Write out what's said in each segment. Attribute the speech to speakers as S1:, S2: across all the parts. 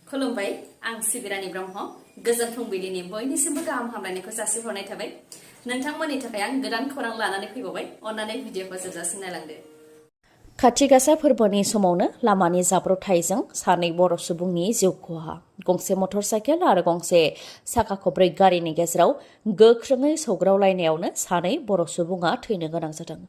S1: खुलुमबाय आं सिबिरानि ब्रह्म गोजोन फुंबिलिनि बयनिसिमबो गाहाम हामलायनायखौ जासिहरनाय थाबाय नोंथांमोननि थाखाय आं गोदान खौरां लानानै फैबावबाय अन्नानै भिडिअखौ जोबजासिम नायलांदो
S2: खाथि गासा फोरबोनि समावनो लामानि जाब्रबथायजों सानै बर' सुबुंनि जिउ खहा गंसे मटर साइकेल आरो गंसे साखा खब्रै गारिनि गेजेराव गोख्रोङै सौग्रावलायनायावनो सानै बर' सुबुङा थैनो गोनां जादों।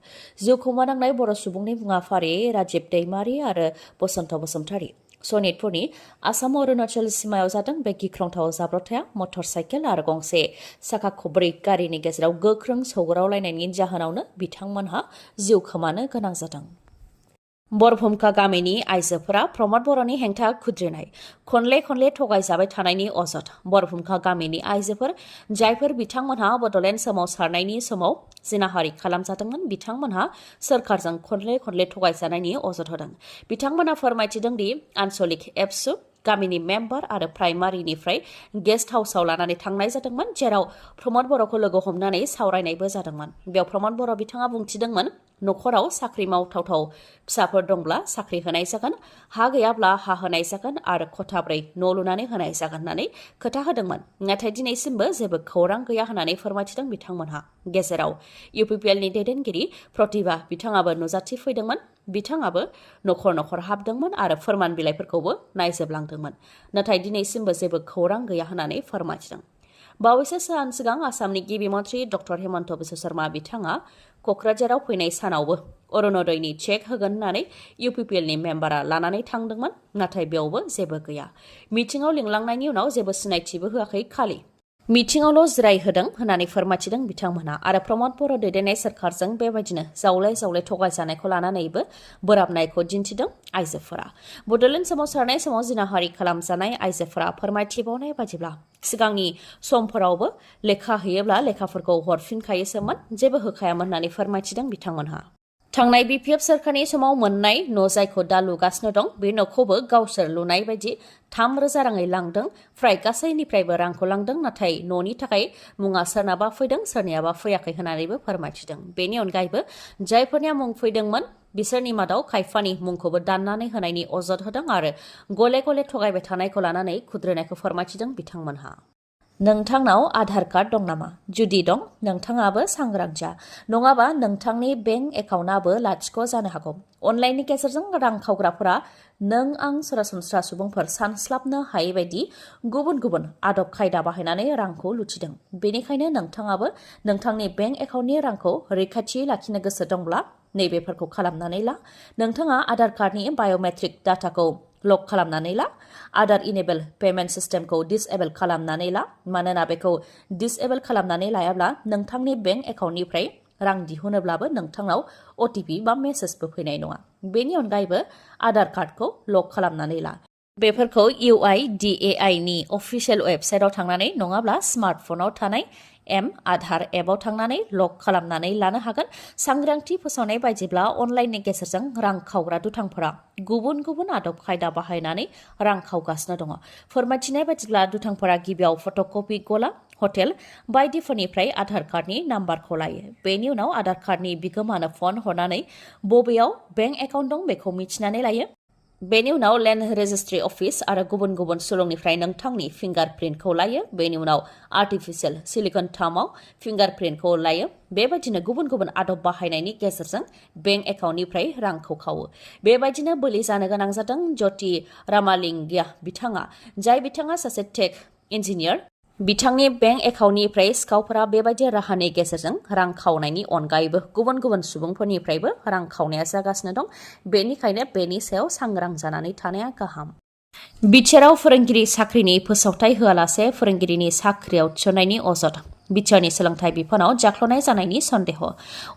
S2: जिउ खोमानांनाय बर' सुबुंनि मुङा फारियै राजिब दैमारि आरो बसन्त बसुमतारी। सनितपुरनि आसाम अरुणाचल सिमायाव जादों बे गिख्रंथाव जाब्रबथाया मटर साइकेल आरो गंसे साखा खब्रै गारिनि गेजेराव गोख्रों सौग्रावलायनायनि जाहोनावनो बिथांमोनहा जिउ खोमानो गोनां जादों। बरभुमखा गामिनि आइजोफोरा प्रमद बर'नि हेंथा खुद्रिनाय खनले खनले थगायजाबाय थानायनि अजद बरभुमखा गामिनि आइजोफोर जायफोर बिथांमोनहा बड'लेण्ड सोमावसारनायनि समाव जिनाहारि खालामजादोंमोन बिथांमोनहा सोरखारजों खनले खनले थगायजानायनि अजद होदों। बिथांमोनहा फोरमायथिदों दि आन्सलिक एबसु गामिनि मेम्बार आरो प्राइमारिनिफ्राय गेस्ट हाउसाव लानानै थांनाय जादोंमोन जेराव प्रमद बर'खौ लोगो हमनानै सावरायनायबो जादोंमन। बेयाव प्रमद बर' बिथाङा बुंथिदोंमोन नखराव साख्रि मावथावथाव फिसाफोर दंब्ला साख्रि होनाय जागोन, हा गैयाब्ला हा होनाय जागोन आरो खथाब्रै न' लुनानै होनाय जागोन होननानै खोथा होदोंमोन। नाथाय दिनैसिमबो जेबो खौरां गैया होननानै फोरमायथिदों बिथांमोनहा। गेजेराव इउपिपिएलनि दैदेनगिरि प्रतिभा बिथाङाबो नुजाथिफैदोंमोन। बिथाङाबो नखर नखर हाबदोंमोन आरो फोरमान बिलाइफोरखौबो नायजोबलांदोंमोन। नाथाय दिनैसिमबो जेबो खौरां गैया होननानै फोरमायथिदों। बावैसो सान सिगां आसामनि गिबि मन्थ्रि डक्टर हेमन्त बिश्व शर्मा बिथाङा क'क्राझाराव फैनाय सानावबो अरुणोदयनि चेक होगोन होननानै इउपिपिएलनि मेम्बारा लानानै थांदोंमोन। नाथाय बेयावबो जेबो गैया। मिटिंआव लिंलांनायनि उनाव जेबो सिनायथिबो होआखै, खालि मिटिंआवल' जिरायहोदों होननानै फोरमायथिदों बिथांमोनहा। आरो प्रमद बर' दैदेननाय सोरखारजों बेबायदिनो जावले जावले थगायजानायखौ लानानैबो बोराबनायखौ दिन्थिदों आइजोफोरा। बड'लेण्ड सोमावसारनाय समाव जिनाहारि खालामजानाय आइजोफोरा फोरमायथिबावनाय बादिब्ला सिगांनि समफोरावबो लेखा हैयोब्ला लेखाफोरखौ हरफिनखायोसोमोन, जेबो होखायामोन होननानै फोरमायथिदों बिथांमोनहा। थांनाय बिपिएफ सोरखारनि समाव मोननाय न' जायखौ दा लुगासिनो दं बे न'खौबो गावसोर लुनाय बायदि 3,000 राङै लांदों। फ्राय गासैनिफ्रायबो रांखौ लांदों, नाथाय न'नि थाखाय मुङा सोरनाबा फैदों सोरनियाबा फैयाखै होननानैबो फोरमायथिदों। बेनि अनगायैबो जायफोरनिया मुं फैदोंमोन बिसोरनि मादाव खायफानि मुंखौबो दाननानै होनायनि अजद होदों आरो गले गले थगायबाय थानायखौ लानानै खुद्रिनायखौ फोरमायथिदों बिथांमोनहा। नोंथांनाव आधार कार्ड दं नामा? जुदि दं, नोंथाङाबो सांग्रां जा, नङाबा नोंथांनि बेंक एकाउन्टआबो लाथिख' जानो हागौ। अनलाइननि गेजेरजों रां खावग्राफोरा नों आं सरासनस्रा सुबुंफोर सानस्लाबनो हायै बायदि गुबुन गुबुन आदब खायदा बाहायनानै रांखौ लुथिदों। बेनिखायनो नोंथाङाबो नोंथांनि बेंक एकाउन्टनि रांखौ रैखाथियै लाखिनो गोसो दंब्ला नैबेफोरखौ खालामनानै ला। नोंथाङा आधार कार्डनि बाय'मेट्रिक डाटाखौ लक खालामनानै ला। आधार इनेबल पेमेन्ट सिस्टेमखौ डिसेबल खालामनानै ला, मानोना बेखौ डिसेबल खालामनानै लायाब्ला नोंथांनि बेंक एकाउन्टनिफ्राय रां दिहुनोब्लाबो नोंथांनाव अटिपि बा मेसेजबो फैनाय नङा। बेनि अनगायैबो आधार कार्डखौ लक खालामनानै ला। बेफोरखौ UIDAI नि अफिसियेल वेबसाइटआव थांनानै नङाब्ला स्मार्टफनाव थानाय आधार एपआव थांनानै लक खालामनानै लानो हागोन। सांग्रांथि फोसावनाय बायदिब्ला अनलाइननि गेजेरजों रां खावग्रा दुथांफोरा गुबुन गुबुन आदब खायदा बाहायनानै रां खावगासिनो दङ। फोरमायथिनाय बायदिब्ला दुथांफोरा गिबियाव फट'कपि गला, हटेल बायदिफोरनिफ्राय आधार कार्डनि नाम्बारखौ लायो। बेनि उनाव आधार कार्डनि बिगोमानो फन हरनानै बबेयाव बेंक एकाउन्ट दं बेखौ मिथिनानै लायो। बेनि उनाव लेन्ड रेजिस्ट्रि अफिस आरो गुबुन गुबुन सुलुंनिफ्राय नोंथांनि फिंगारप्रिन्टखौ लायो। बेनि उनाव आर्टिफिशियेल सिलिकन थामाव फिंगारप्रिन्टखौ लायो। बेबायदिनो गुबुन गुबुन आदब बाहायनायनि गेजेरजों बेंक एकाउन्टनिफ्राय रांखौ खावो। बेबायदिनो बोलि जानो गोनां जादों ज्योति रामालिंगिया बिथाङा, जाय बिथाङा सासे टेक इन्जिनियार। बिथांनि बेंक एकाउन्टनिफ्राय सिखावफोरा बेबायदि राहानि गेजेरजों रां खावनायनि अनगायैबो गुबुन गुबुन सुबुंफोरनिफ्रायबो रां खावनाया जागासिनो दं। बेनिखायनो बेनि सायाव सांग्रां जानानै थानाया गाहाम। बिटिआरआव फोरोंगिरि साख्रिनि फोसावथाय होआलासे फोरोंगिरिनि साख्रियाव थिसननायनि अजद बिटिआरनि सोलोंथाइ बिफानाव जाख्ल'नाय जानायनि सन्देह।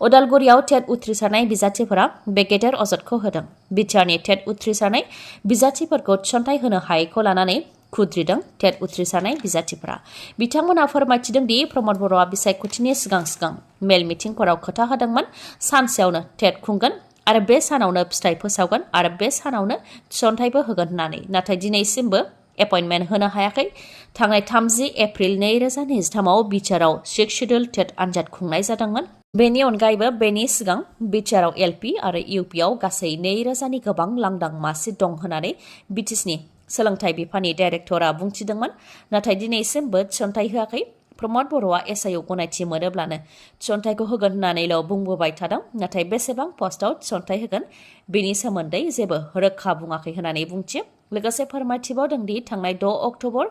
S2: उदालगुरियाव टेट उथ्रिसारनाय बिजाथिफोरा बे गेदेर अजदखौ होदों। बिटिआरनि टेट उथ्रिसारनाय बिजाथिफोरखौ थिसनथाइ होनो हायैखौ लानानै खुद्रिदों टेट उथ्रिसारनाय बिजाथिफोरा। बिथांमोनहा फोरमायथिदों दि प्रमद बर'आ बिसायख'थिनि सिगां सिगां मेल मिटिंफोराव खोथा होदोंमोन सानसेयावनो टेट खुंगोन आरो बे सानावनो फिथाइ फोसावगोन आरो बे सानावनो थिसनथाइबो होगोन होननानै। नाथाय दिनैसिमबो एपइन्टमेन्ट होनो हायाखै। थांनाय 30 एप्रिल 2023आव बिटिआरआव 6 शेड्युल टेट आनजाद खुंनाय जादोंमोन। बेनि अनगायैबो बेनि सिगां बिटिआरआव एलपि आरो इउपिआव गासै 2,000नि गोबां लांदां मासि दं होननानै बिटिसिनि सोलोंथाइ बिफाननि डाइरेक्टरा बुंथिदोंमोन। नाथाय दिनैसिमबो थिसनथाइ होआखै। प्रमद बर'आ एसआइआव गनायथि मोनोब्लानो थिसनथाइखौ होगोन होननानैल' बुंबोबाय थादों। नाथाय बेसेबां पस्टआव थिसनथाइ होगोन बेनि सोमोन्दै जेबो रोखा बुङाखै होननानै बुंथियो। लोगोसे फोरमायथिबावदों दि थांनाय 6 अक्ट'बर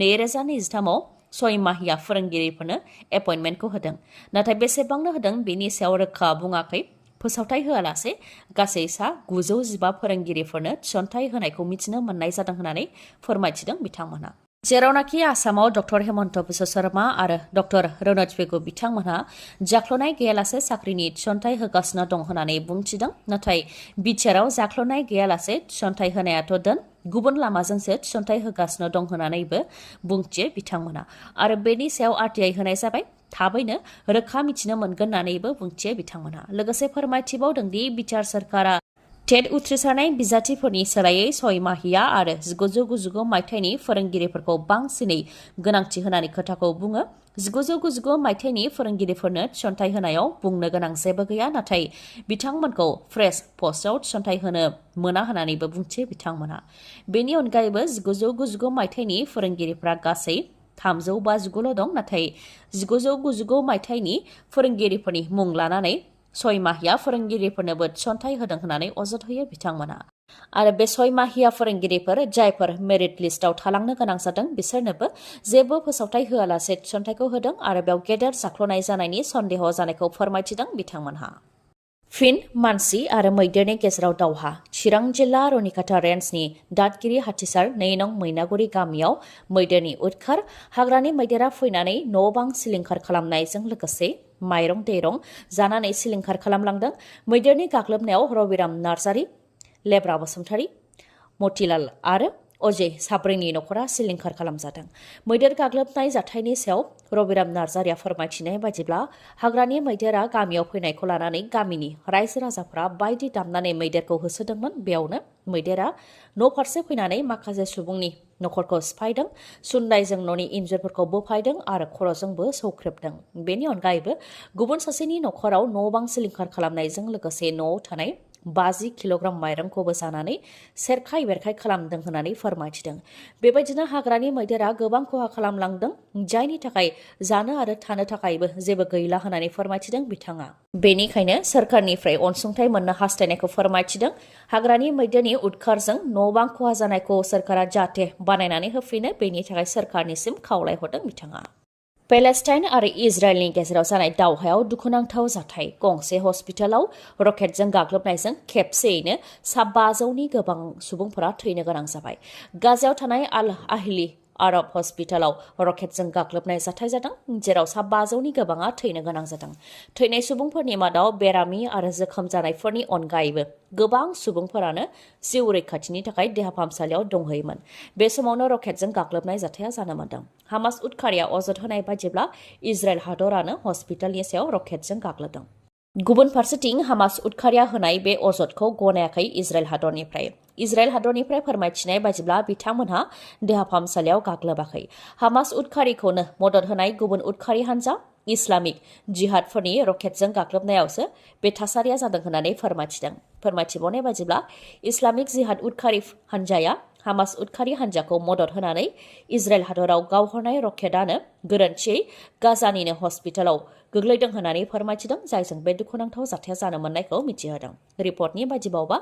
S2: 2023आव 6 माहिया फोरोंगिरिफोरनो एपइन्टमेन्टखौ होदों। नाथाय बेसेबांनो होदों बेनि सायाव रोखा बुङाखै। फोसावथाइ होआलासे गासै सा 915 फोरोंगिरिफोरनो थिसनथाइ होनायखौ मिथिनो मोननाय जादों होननानै फोरमायथिदों बिथांमोनहा। जेरावनाखि आसामाव डक्टर हेमन्त बिश्व शर्मा आरो डक्टर रनज पेगु बिथांमोनहा जाख्ल'नाय गैयालासे साख्रिनि थिसनथाइ होगासिनो दं होननानै बुंथिदों। नाथाय बिटिआरआव जाख्ल'नाय गैयालासे थिसनथाइ होनायाथ' दोन, गुबुन लामाजोंसो थिसनथाइ होगासिनो दं होननानैबो बुंथियो बिथांमोना। आरो बेनि सायाव आरटिआइ होनाय जाबाय। थाबैनो रोखा मिथिनो मोनगोन होननानैबो बुंथियो बिथांमोनहा। लोगोसे फोरमायथिबावदों दि बिटिआर सरकारा टेट उथ्रिसारनाय बिजाथिफोरनि सोलायै 6 माहिया आरो 1999 मायथाइनि फोरोंगिरिफोरखौ बांसिनै गोनांथि होनानै खोथाखौ बुङो। 1999 मायथाइनि फोरोंगिरिफोरनो थिसनथाइ होनायाव बुंनो गोनां जेबो गैया। नाथाय बिथांमोनखौ फ्रेश पस्टआव थिसनथाइ होनो मोना होननानैबो बुंथियो बिथांमोनहा। बेनि अनगायैबो 1999 मायथाइनि फोरोंगिरिफ्रा गासै 359ल' दं। नाथाय 1999 मायथाइनि फोरोंगिरिफोरनि मुं लानानै 6 माहिया फोरोंगिरिफोरनोबो थिसनथाइ होदों होननानै अजद होयो बिथांमोना। आरो बे 6 माहिया फोरोंगिरिफोर जायफोर मेरिट लिस्टआव थालांनो गोनां जादों बिसोरनोबो जेबो फोसावथाइ होआलासे थिसनथाइखौ होदों आरो बेयाव गेदेर जाख्ल'नाय जानायनि सन्देह जानायखौ फोरमायथिदों बिथांमोनहा। फिन मानसि आरो मैदेरनि गेजेराव दावहा। चिरां जिल्ला रनिकाटा रेन्जनि दादगिरि हाथिसार 2 नं मैनागुरि गामियाव मैदेरनि उदखार। हाग्रानि मैदेरा फैनानै न' बां सिलिंखार खालामनायजों लोगोसे माइरं दैरं जानानै सिलिंखार खालामलांदों। मैदेरनि गाग्लोबनायाव रबिराम नार्जारी, लेब्रा बसुमतारी, मतिलाल आरो अजय साब्रैनि नखरा सिलिंखार खालामजादों। मैदेर गाग्लोबनाय जाथायनि सायाव रबिराम नार्जारिया फोरमायथिनाय बायदिब्ला हाग्रानि मैदेरा गामियाव फैनायखौ लानानै गामिनि रायजो राजाफोरा बायदि दामनानै मैदेरखौ होसोदोंमोन। बेयावनो मैदेरा न' फारसे फैनानै माखासे सुबुंनि नखरखौ सिफायदों। सुन्दायजों न'नि इन्जुरफोरखौ बोफायदों आरो खर'जोंबो सौख्रेबदों। बेनि अनगायैबो गुबुन सासेनि नखराव न' बां सिलिंखार खालामनायजों लोगोसे न'आव थानाय 50 किल'ग्राम माइरंखौबो जानानै सेरखाय बेरखाय खालामदों होननानै फोरमायथिदों। बेबायदिनो हाग्रानि मैदेरा गोबां खहा खालामलांदों, जायनि थाखाय जानो आरो थानो थाखायबो जेबो गैला होननानै फोरमायथिदों बिथाङा। बेनिखायनो सोरखारनिफ्राय अनसुंथाइ मोननो हास्थायनायखौ फोरमायथिदों। हाग्रानि मैदेरनि उदखारजों न' बां खहा जानायखौ सोरखारा जाहाथे बानायनानै होफिनो बेनि थाखाय सोरखारनिसिम खावलायहरदों बिथाङा। पेलेस्टाइन आरो इजराइलनि गेजेराव जानाय दावहायाव दुखुनांथाव जाथाय। गंसे हस्पिटालाव रकेटजों गाग्लोबनायजों खेबसेयैनो 500नि गोबां सुबुंफोरा थैनो गोनां जाबाय। गाजायाव थानाय आल आहली आरब हस्पिटालाव रकेटजों गाग्लोबनाय जाथाय जादों, जेराव 500नि गोबाङा थैनो गोनां जादों। थैनाय सुबुंफोरनि मादाव बेरामि आरो जोखोम जानायफोरनि अनगायैबो गोबां सुबुंफोरानो जिउ रैखाथिनि थाखाय देहा फाहामसालियाव दंहैयोमोन। बे समावनो रकेटजों गाग्लोबनाय जाथाया जानो मोन्दों। हामास उदखारिया अजद होनाय बायदिब्ला इजराइल हादरानो हस्पिटालनि सायाव रकेटजों गाग्लोबदों। गुबुन फारसेथिं हामास उदखारिया होनाय बे अजदखौ गनायाखै इजराइल हादरनिफ्राय। इजराइल हादरनिफ्राय फोरमायथिनाय बायदिब्ला बिथांमोनहा देहा फाहामसालियाव गाग्लोबाखै। हामास उदखारिखौनो मदद होनाय गुबुन उदखारि हान्जा इस्लामिक जिहादफोरनि रकेटजों गाग्लोबनायावसो बे थासारिया जादों होननानै फोरमायथिदों। फोरमायथिबावनाय बायदिब्ला इस्लामिक जिहाद उदखारि हान्जाया हामास उदखारि हान्जाखौ मदद होनानै इजराइल हादराव गावहरनाय रकेटआनो गोरोन्थियै गाजानिनो हस्पिटालाव गोग्लैदों होननानै फोरमायथिदों, जायजों बे दुखुनांथाव जाथाया जानो मोननायखौ मिथिहोदों। रिपर्टनि बायदिबावबा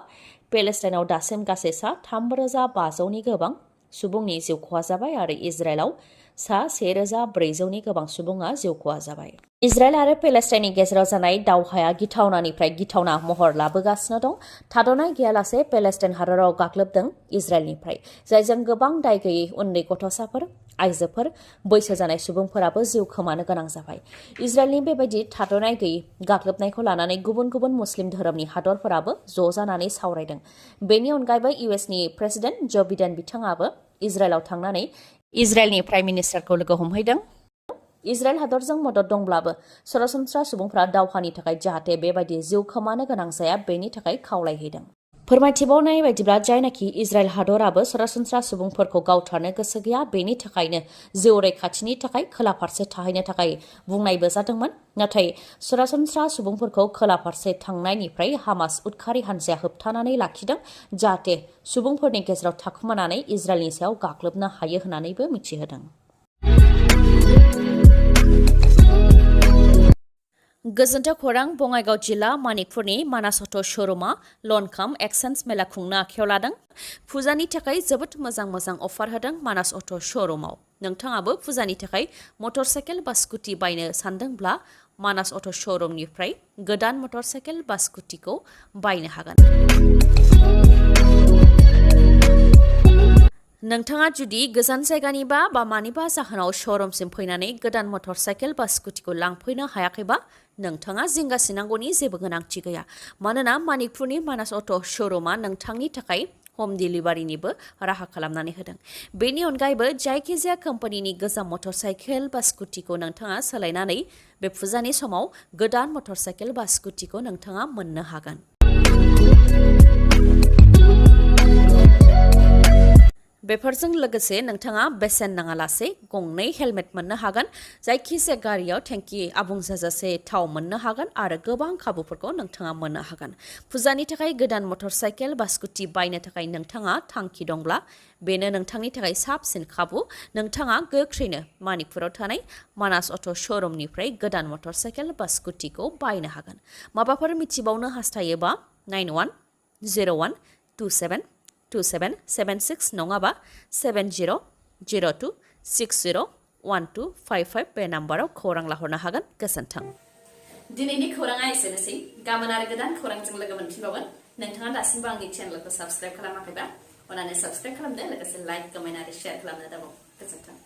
S2: पेलेस्टाइनाव दासिम गासै सा 3500नि गोबां सुबुंनि जिउ खहा जाबाय आरो इजराइलाव सा 1400नि गोबां सुबुङा जिउ खहा जाबाय। इजराइल आरो पेलेस्टाइननि गेजेराव जानाय दावहाया गिथावनानिफ्राय गिथावना महर लाबोगासिनो दं। थाद'नाय गैयालासे पेलेस्टाइन हादराव गाग्लोबदों इजराइलनिफ्राय, जायजों गोबां दाय गैयै उन्दै गथ'साफोर, आइजोफोर, बैसो जानाय सुबुंफोराबो जिउ खोमानो गोनां जाबाय। इजराइलनि बेबायदि थाद'नाय गैयै गाग्लोबनायखौ लानानै गुबुन गुबुन मुस्लिम धोरोमनि हादरफोराबो ज' जानानै सावरायदों। बेनि अनगायैबो इउएसनि प्रेसिडेन्ट जो बिडेन बिथाङाबो इजराइलाव थांनानै इजराइलनि प्राइम मिनिस्टारखौ लोगो हमहैदों। इजराइल हादरजों मदद दंब्लाबो सरासनस्रा सुबुंफ्रा दावहानि थाखाय जाहाथे बेबायदि जिउ खोमानो गोनां जाया बेनि थाखाय खावलायहैदों। फोरमायथिबावनाय बायदिब्ला जायनाखि इजराइल हादराबो सरासनस्रा सुबुंफोरखौ गावथारनो गोसो गैया बेनि थाखायनो जिउ रैखाथिनि थाखाय खोला फारसे थाहैनो थाखाय बुंनायबो जादोंमोन नाथाय सरासनस्रा सुबुंफोरखौ खोला फारसे थांनायनिफ्राय हामास उदखारि हानजाया होबथानानै लाखिदों जाहाथे सुबुंफोरनि गेजेराव थाखुमानानै इजराइलनि सायाव गाग्लोबनो हायो होननानैबो मिथिहोदों। गोजोन्थों खौरां बङाइगाव जिल्ला मानिकपुरनि मानासथ शोरुमा लनकाम एक्सचेन्ज मेला खुंनो आखायाव लादों। फुजानि थाखाय जोबोद मोजां अफार होदों मानास अट' शोरुमाव। नोंथाङाबो फुजानि थाखाय मटर साइकेल बा स्कुटि बायनो सानदोंब्ला मानास अट' शोरुमनिफ्राय गोदान मटर साइकेल बा स्कुटिखौ बायनो हागोन। नोंथाङा जुदि गोजान जायगानिबा बा मानिबा जाहोनाव शोरुमसिम फैनानै गोदान मटर साइकेल बा स्कुटिखौ लांफैनो हायाखैबा नोंथाङा जिंगासिनांगौनि जेबो गोनांथि गैया। मानोना मानिकपुरनि मानास अट' शोरुमा नोंथांनि थाखाय हम डिलिभारिनिबो राहा खालामनानै होदों। बेनि अनगायैबो जायखिजाया कम्पानिनि गोजाम मटर साइकेल बा स्कुटिखौ नोंथाङा सोलायनानै बे फुजानि समाव गोदान मटर साइकेल बा स्कुटिखौ नोंथाङा मोननो हागोन। बेफोरजों लोगोसे नोंथाङा बेसेन नाङालासे गंनै हेलमेट मोननो हागोन। जायखिजाया गारियाव टेंकि आबुं जाजासे थाव मोननो हागोन आरो गोबां खाबुफोरखौ नोंथाङा मोननो हागोन। फुजानि थाखाय गोदान मटर साइकेल बा स्कुटि बायनो थाखाय नोंथाङा थांखि दंब्ला बेनो नोंथांनि थाखाय साबसिन खाबु। नोंथाङा गोख्रैनो मानिकपुराव थानाय मानास अट' शोरुमनिफ्राय गोदान मटर साइकेल बा स्कुटिखौ बायनो हागोन। माबाफोर मिथिबावनो हास्थायोबा 9101272776 नङाबा 7002601255 बे नाम्बाराव खौरां लाहरनो हागोन। गोजोन्थों।
S1: दिनैनि खौराङा एसेनोसै। गाबोन आरो गोदान खौरांजों लोगो मोनफिनबावगोन। नोंथाङा दासिमबो आंनि चेनेलखौ साबस्क्राइब खालामाखैबा अन्नानै साबस्क्राइब खालामदो, लोगोसे लाइक, कमेन्ट आरो शेयार खालामनो दाबाव। गोजोन्थों।